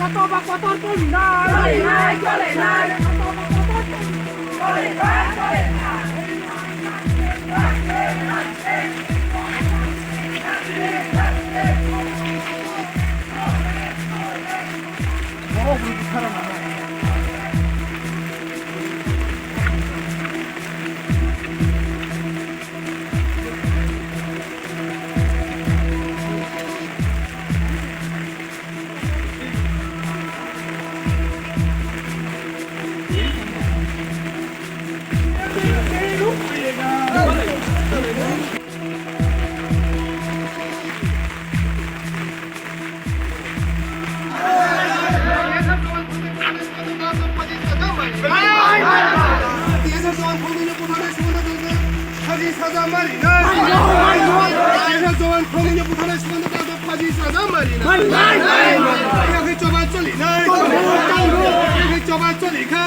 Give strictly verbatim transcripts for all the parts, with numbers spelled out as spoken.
T S F jowan thongmungno butharnai suganda tongkha, phaji saja marinai. T S F jowan thongmungno butharnai suganda tongkha, phaji saja marinai. Yakhe choba cholinai. Yakhe choba cholikha.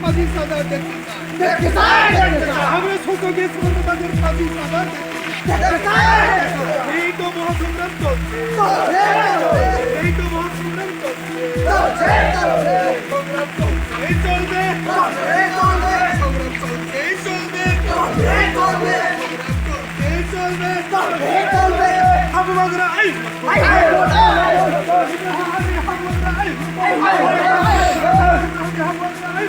Phaji saja dek kisa. Dek kisa, dek kisa. Hamre soto ge soto tader phaji saja dek kisa. Dek kisa, dek kisa. এই তো মহাসংগ্রাম চলছে। চলছে, চলছে। এই তো মহাসংগ্রাম চলছে। চলছে, চলছে। সংগ্রাম চলছে, চলবে। চলছে, চলবে। সংগ্রাম চলছে, চলবে। চলছে, চলবে। সংগ্রাম চলছে। এই চলবে। চলবে, চলবে। হাবুবাগরা আই। আই, আই, আই, আই। হাবুবাগরা আই। আই, আই, আই, আই। হাবুবাগরা আই।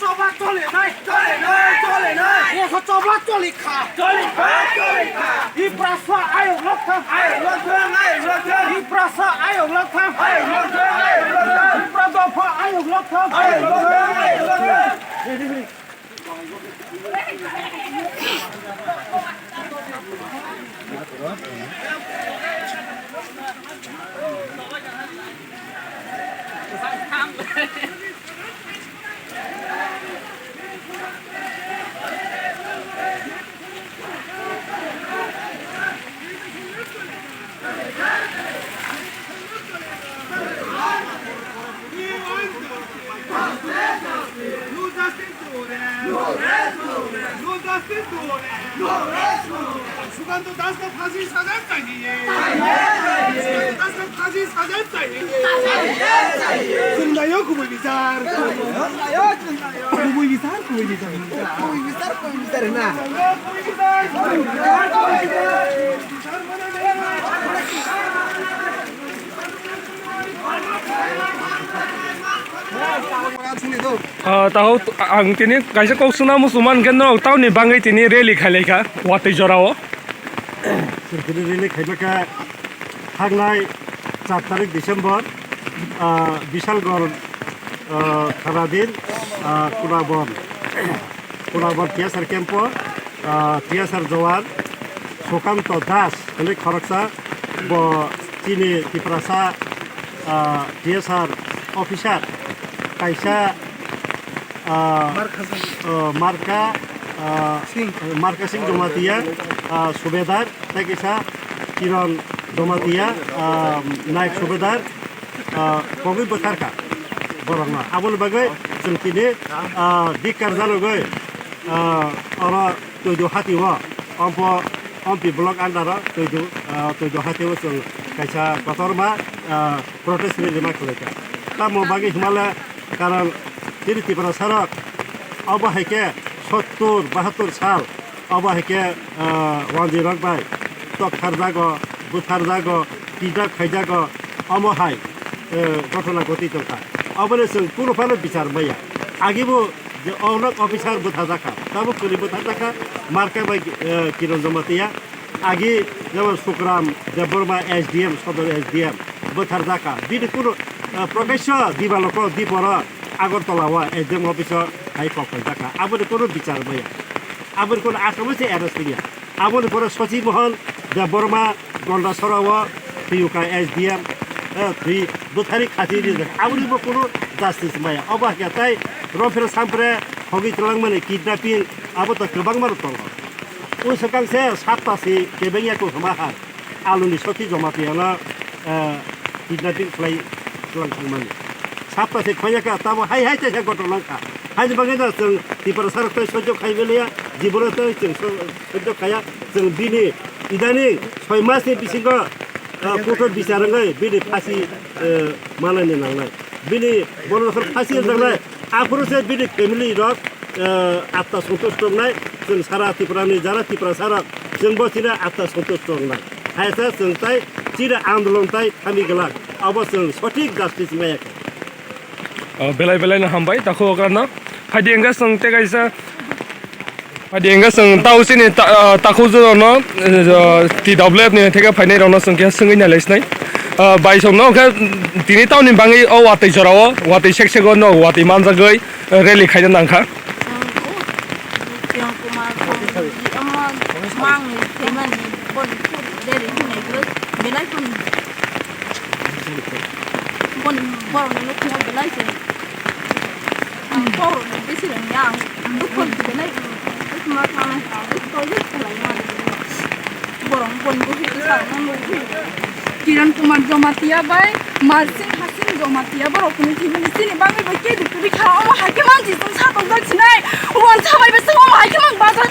Choba chole nai. Chole nai, chole nai. Choba chole kha. Chole kha, chole kha. Tiprasa ayok loktham. Ayok loktham, ayok loktham. Tiprasa ayok loktham. Ayok loktham, ayok loktham. Tipra dopha ayok loktham. Ayok loktham, ayok loktham. Sukanta Das no phaji saja chahiye. Sukanta Das no phaji saja chahiye. Chwng nayo kubui bichar. Kubui bichar, kubui bichar. Kubui bichar, kubui bichar na. Kubui bichar, kubui bichar. Ah, taho t-, ang tini kaisa kok suna muchung mankhe norok tamoni bagwi tini rally khailaikha watwi jorao. Chwng tini rally khaimaka thangnai char tarik December, ah, Bishalgarh, ah, thana din, ah, Kunabon, Kunabon T S R camp o, ah, T S R jowan Sukanto Das hwnwi khoroksa, bo chini Tiprasa, ah, T S R officer kaisa, ah, ah, Marka, ah, Marka Singh Jamatia, ah, subedar, tei kaisa Kiran Jamatia, ah, Naik subedar, ah, kogwi bwtharkha borokno. Aboni bagwi chwng tini, ah, dikkar janogwi, ah, oro Toidu hatio, ompo, ompi block under o Toidu, ah, Toidu hatio chwng kaisa kotorma, ah, protest rally ma khwlaikha. Tamo bagwi hwnmale karon chini Tiprasarok obo hai khe sottur bahattur sal obo hai khe, ah, wanjwirok bai toktharjago, butharjago, kidnap khaijago, omo hai, eh, ghotona goti tongkha. Oboni chwng kunu phano bichar maya. Agibo je onek officer butharjakha, tabuk kwrwi butharjakha, Marka bai, eh, Kiran Jamatia, agi jemon Sukram Debbarma S D M, Sodor S D M butharjakha. Bini kunu, eh, prokasho dibaloko diporo Agartala o S D M office o hai kok paijakha. Aboni kunu bichar maya. Aboni kunu asamo se arrest ya. Aboni pore Sochi Mohan Debbarma Gondasora o thwiyuka S D M, eh, thwi bwthari khasi rijak. Aboni bo kunu justice maya. Obo hakhe tai romphre samphre hogwi twlangmani kidnapping abo to kwbangma rok tongo. O swkang se sapta se kebeng ya kok hama ha. Aluni Sochi Jamatia no, eh, kidnapping khlai twlang thangmani. Sapta se khoyaka tamo hai hai chaisa ghotona wngkha. Haini bagwi no chwng Tiprasarok tei sojok khai manya, jibono tei chwng so-, sojok khaya. Chwng bini idani soi mas ni bisingo, ah, kotor bichar wngwi bini phasi, eh, manani nangnai. Bini bono phasi rwjaknai. Aphuru se bini family rok, eh, atta santosh tongnai. Chwng sara Tripura ni jara Tiprasarok chwng bo chini atta santosh tongnai. Haisa chwng tai chini andolon tai thami glak. Abo chwng sothik justice maya kha. Oh, belai belai no hambai, takhuk okrano. Phaidi hwnkhe chwng tei kaisa, phaidi hwnkhe chwng tau chini ta-, ah, takhuk jora no, eh, T W F ni theke phainai rok no chwng khe swngwi nai lai sinai. Ah, bai song no khe tini tauni bagwi o watwi jora o, watwi sek sek o no watwi manjagwi, eh, rally khaina nangkha. Chwng o, chwng Kumar Bhumdi omo mangni thwimani boni rally hwnwi belai kheno. Boni borokni nukhungo belai se. Ang borokni bisi rwngya ang. Ang dukho belai ma thang ang dukho yuk khlai ma. Borok boni bisi sa ang nukho. Kiran Kumar Jamatia bai Marsing Hasing Jamatia borok kunu thimani chini bagwi bai kedi kudi kha omo hai khe manchi song sa tong jak sinai. Wan sa bai bisi omo hai khe mang bazar